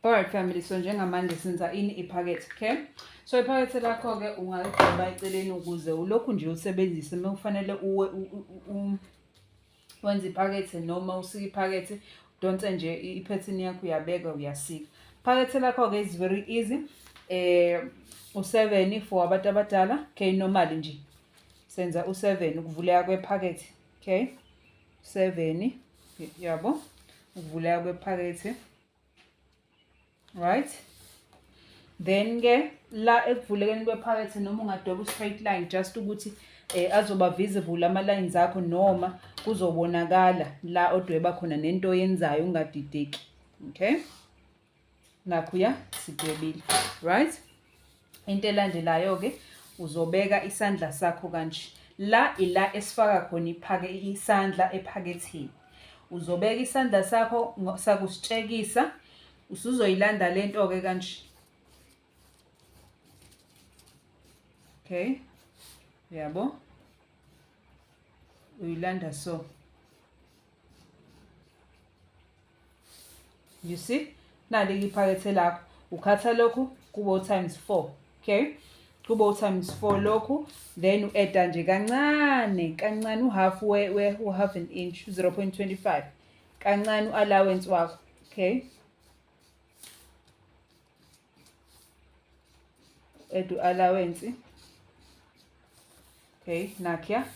Alright family, so njengamanje senza ini iphakethe, okay? So iphakethe lakho-ke ungaligqiba eceleni ukuze ulokhu nje usebenzise uma kufanele uwe wenze iphakethe noma usike iphakethe, udonse nje iphethini yakho uyabeka uyasika. Phakethe lakho-ke is very easy. U-7 for abantu abadala, okay, normally nje senza u-7 ukuvuleka kwephakethe, okay? 7 yabo, ukuvuleka kwephakethe. Right, then ke la ekuvulekeni kwephakethe noma ungadweba u-straight line just ukuthi azoba visible ama-lines akho noma kuzobonakala la odweba khona nento oyenzayo ungadideki. Okay, nakhuya sidwebile. Right, into elandelayo-ke uzobeka isandla sakho kanje la ila esifaka khona iphake isandla ephaketheni. Uzobeka isandla sakho sakusitshekisa, usuzoyilanda lento-ke kanje. Okay, uyabo, uyilanda so. You see, nali iphakethe lakho, ukhatha lokhu kubo times 4. Okay, kubo times 4 lokhu, then u-adda nje kancane kancane uhalf we u-half an inch, 0.25 kancane u-allowance wakho. Okay, add u-allowance. Okay, nakhiya.